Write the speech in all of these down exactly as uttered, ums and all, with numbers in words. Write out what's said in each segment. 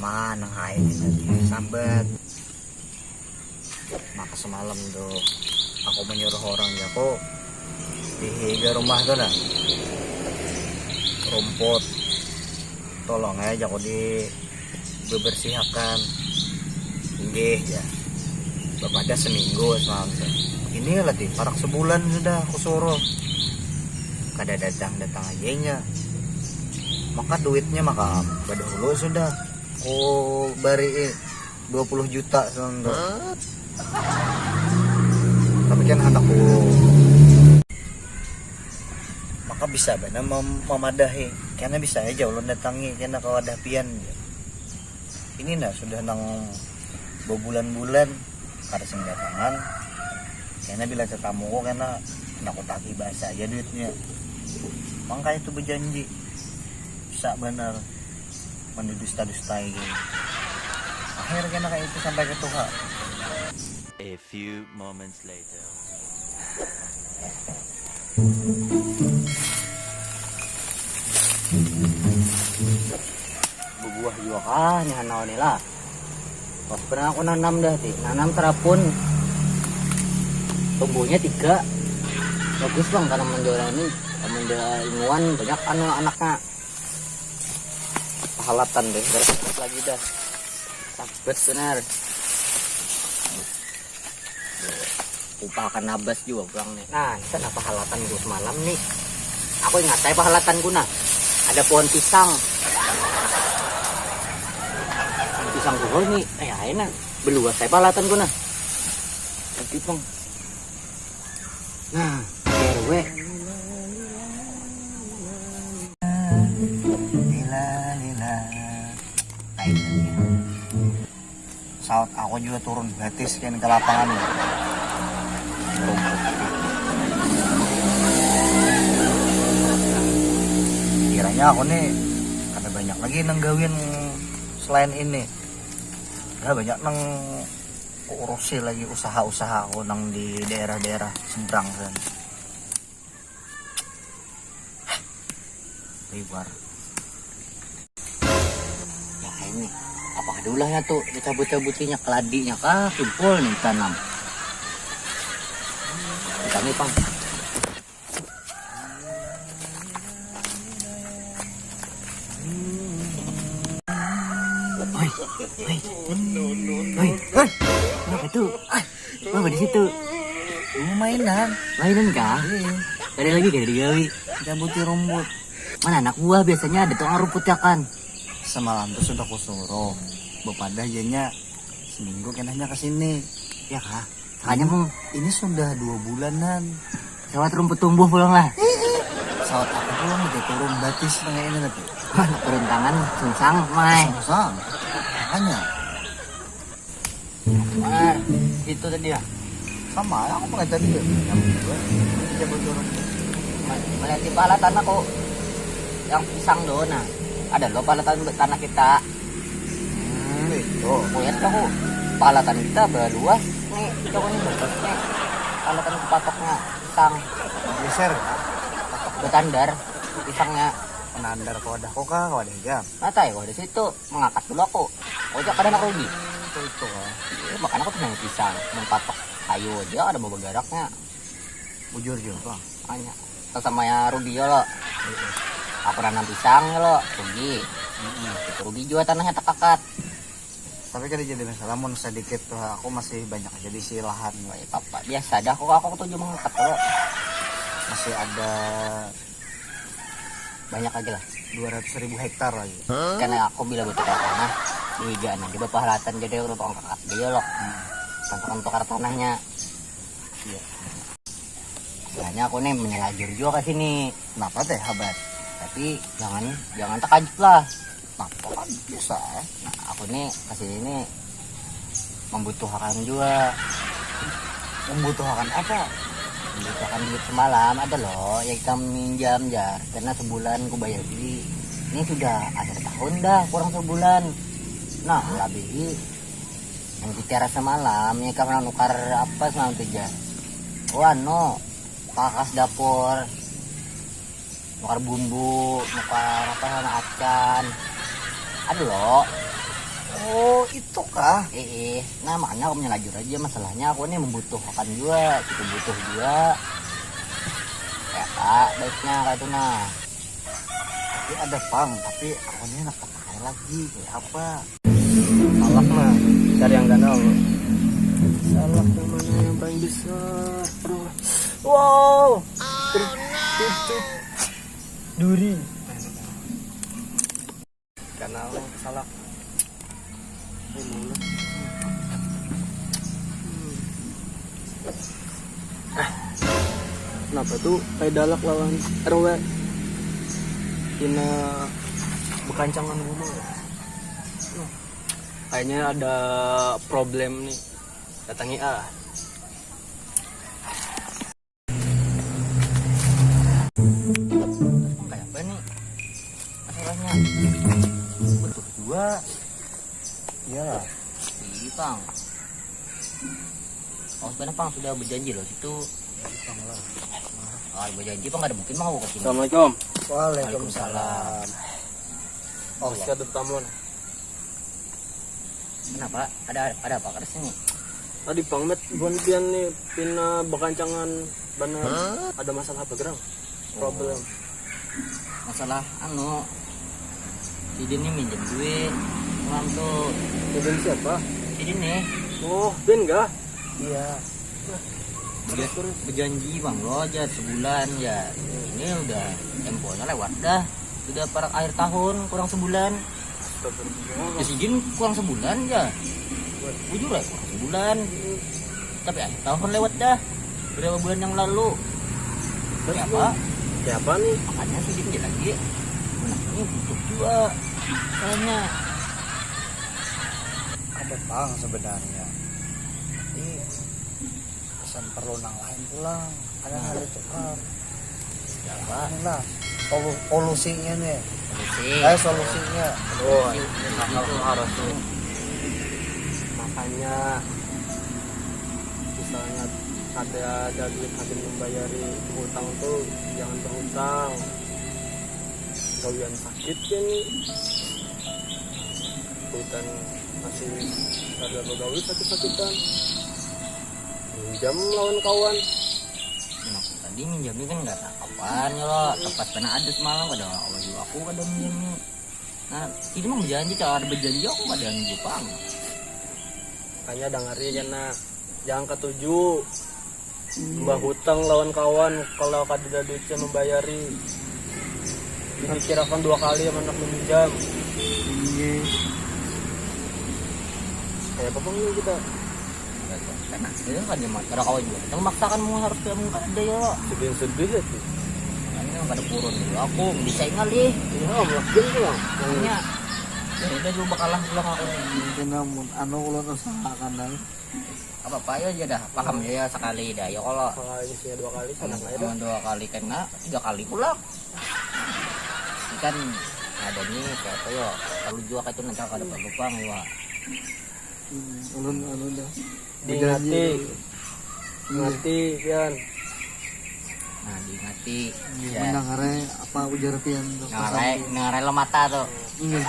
Ah, nang hain ini sambat. Maka semalam tu aku menyuruh orang jaku di higa rumah tu nah, rumput, tolong ya jaku di bebersihakan. Inggih ya. Bapadah seminggu semalam tu. Ini lah ti parak sebulan sudah aku suruh. Kada datang-datang aja inya. Maka duitnya maka badahulu sudah ku bari dua puluh juta semalam tu. Tapi kan handakku maka bisa banar mem- memadahi. Kena bisa aja ulun datangi kena ke wadah pian. Ini nah sudah nang bebulan-bulan kada sing datangan. Kena bila tetamuku kena handak kutagih bahasa aja duitnya. Mangka itu bejanji bisa banar mendudusta-dustai gini. Akhir kena kayak itu sampai ke tuha. A few moments later. Bubuah jua kah ni hanau ni lah. Pas pernah aku nanam dah ti, nanam terapun. Tumbuhnya tiga. Bagus bang tanaman joran ni. Tanaman joran inguan banyak anu anaknya. Pahalatan deh, beres lagi dah. Sabet benar. Upahakan nabas jua pulang nih. Nah, itu napa halatan ku semalam nih. Aku ingat saya pahalatan ku nah. Ada pohon pisang. Pisang kuhol nih. Eh, ayo nah. Beluas saya pahalatan ku nah. Tapi pang. Nah, R W. Lila, lila. Saut aku juga turun batis kan ke lapangan. Kiranya aku nih ada banyak lagi nang gawian selain ini. Ada banyak nang urusi lagi usaha-usaha aku nang di daerah-daerah seberang kan. Liwar. Ya ini apa dulu ya tuh dicabut-cabutinya keladinya kah kumpul nih tanam. Kami pang. Hei, hei, hei, hei, apa itu? Apa di situ? Ini mainan. Mainan kah? Iya. Ada lagi gak digawi? Cabuti rumput. Mana anak buah biasanya ada tukang rumput ya kan? Semalam tuh sudah kusuruh. Bepadah jadinya seminggu kenanya ke sini. Ya kah? Hanya mau ini sudah dua bulanan. Sawat rumput tumbuh pulang lah. Sawat aku pulang udah turun batis tengah ini tapi. Wah, turun tangan sungsang, mai. Sungsang. Makanya. Mana itu tadi ya? Sama, aku pakai tadi ya. Yang kedua. Dia turun. Melihat di pala tanah kok yang pisang doh nah. Ada lo pala tanah kita. Hmm, itu. Lihat aku palatan kita baluas nih, coba nih bagus nih. Palatan kepatoknya pisang. Geser. Betandar pisangnya. Menandar ke wadahku kah, ke wadah hijab? Mata ya, wadah situ mengakat dulu aku. Ojo kada nak rugi. Itu itu kah? Iya, makanya aku tuh nanya pisang, mempatok kayu aja ada mau bergeraknya. Bujur juga bang. Hanya sama ya rugi ya lo. Aku nanam pisang ya lo, rugi. Itu rugi juga tanahnya tekakat. Tapi kada jadi masalah mun sedikit tuh aku masih banyak jadi si lahan. Baik apa biasa dah kok aku tuh cuma ngekat lo. Masih ada banyak lagi lah. Dua ratus ribu hektar lagi. Karena aku bila butuh tanah di higaan aja bapak halatan jadi aku tukang kakak dia lo. Tanpa tukar tanahnya. Iya. Hanya aku nih menyelajur juga ke sini. Kenapa teh habat? Tapi jangan jangan terkajut lah. Kenapa kan biasa? Nah, aku nih ke sini nih membutuhkan juga. Membutuhkan apa? Membutuhkan duit semalam ada loh yang kita minjam jar karena sebulan ku bayar beli. Ini sudah akhir tahun dah kurang sebulan. Nah, lebih yang kita rasa malam ya karena nukar apa semalam tuh jar. Oh anu, pakas dapur. Nukar bumbu, nukar apa sana acan. Aduh lo. Ah, eh, eh. Nah, makanya aku menyelajur aja masalahnya. Aku nih membutuhkan juga, kita butuh juga. Ya, Pak, baiknya kayak itu nah. Tapi ada pang, tapi aku nih nak pakai lagi kayak apa? Salah mah cari yang ganal. Salah yang mana yang paling besar? Aduh. Wow. Tertutup duri. Ganal salah. Kenapa tuh kayak dalak lawan R W? Pina bekancangan gunung. Kayaknya ada problem nih. Datangi ah. Kayak apa nih? Masalahnya butuh dua. Iyalah. Iya, Pang. Oh, sebenarnya Pang sudah berjanji loh situ. Pang lah. Ah, berjanji Pang, ada mungkin Pang aku kesini. Assalamualaikum. Waalaikumsalam. Oh, masih ada tamu nih. Kenapa? Ada ada apa ke sini? Tadi Pang Met, buhan pian nih pina bekancangan banar. Ada masalah apa gerang? Problem. Masalah anu, sidin nih minjem duit orang tuh. Minjem siapa? Sidin nih. Oh, pian kah? Iya. Terus, terus. Berjanji Bang lo aja sebulan ya. Ini udah temponya lewat dah. Sudah per akhir tahun kurang sebulan. Ya sidin kurang sebulan ya. Bujur lah kurang sebulan. Tapi akhir tahun lewat dah. Berapa bulan yang lalu? Siapa? Siapa nih? Makanya sidin dia lagi. Nah, ini butuh juga. Soalnya ada pang sebenarnya. Tapi pesan perlu nang lain pulang. Ada nah. Ada tukar. Apa? Inilah polu- polusinya nih. Polusi. Eh, solusinya. Oh, itu harus tuh. Makanya misalnya ada ada duit habis membayari hutang tuh jangan berhutang. Gawian sakit ya nih. Hutan masih ada begawi sakit-sakitan. Minjam lawan kawan. Nah, tadi minjamnya kan nggak ada kapan ya lo. Tepat kena ada semalam ada awal juga aku kada minjamnya. Nah, ini mah berjanji kalau ada berjanji aku kada minjam pang. Makanya dangari kena jangan ketuju. Mbah hutang lawan kawan kalau kada ada duitnya membayari. Dipikirakan dua kali yang anak meminjam. Iya. Kayak apa pang kita? Karena itu kan cuma kada kawan juga. Kita memaksakan mau harus kamu kada ya. Sedih-sedih ya tuh. Ini kan kada purun dulu aku bisa ngalih. Iya, mungkin tuh lah. Makanya ya udah dulu bakalah pulang aku nih. Mungkin namun anu ulun usahakan dah. Apa apa ya aja dah paham ya, ya sekali dah ya kalau sekali sih dua kali sama aja dah. Dua kali kena tiga kali pulang. Ikan ada nih kayak apa ya kalau juga kayak itu nanti kada berlupang ya. Hmm, ulun anu dah. Diingati. Iya. Ngerti pian. Nah, diingati. Iya, ya. Mendengarai apa ujar pian tuh. Dengarai, dengarai lo mata tuh. Iya.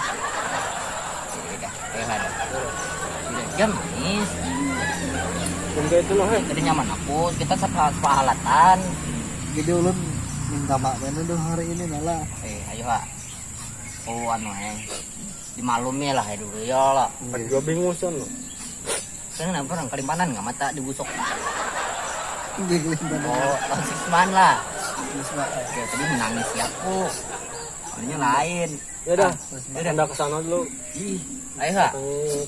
Udah, udah ada. Udah jam nih. Benda itu loh, heh. Jadi nyaman aku, kita sepa- sepahalatan. Jadi ulun minta maaf ini dong hari ini nala. Eh, ayo ha. Oh, anu eh. Dimaklumi lah ya dulu ya lah. Kan juga bingung san lo. Kan kenapa orang kalimpanan nggak mata digusok. Di Kalimantan. Oh, langsung seman lah. Terus, Pak. Ya tadi menangis ya aku. Soalnya lain. Ya dah. Ah, ya dah. Anda ke sana dulu. Ih, ayo ha.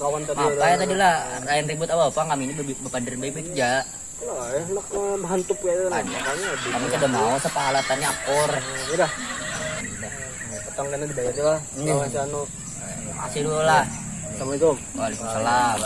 Kawan tadi apa ya tadi lah? Lain ribut apa apa kami ini bepandir bebek ja. Lah ya, nak menghantup ya lah. Makanya kami sudah mau sepahalatannya akur. Ya udah. Petang kena dibayar aja lah. Lawan si anu. Makasih dulu lah. Assalamualaikum. Waalaikumsalam.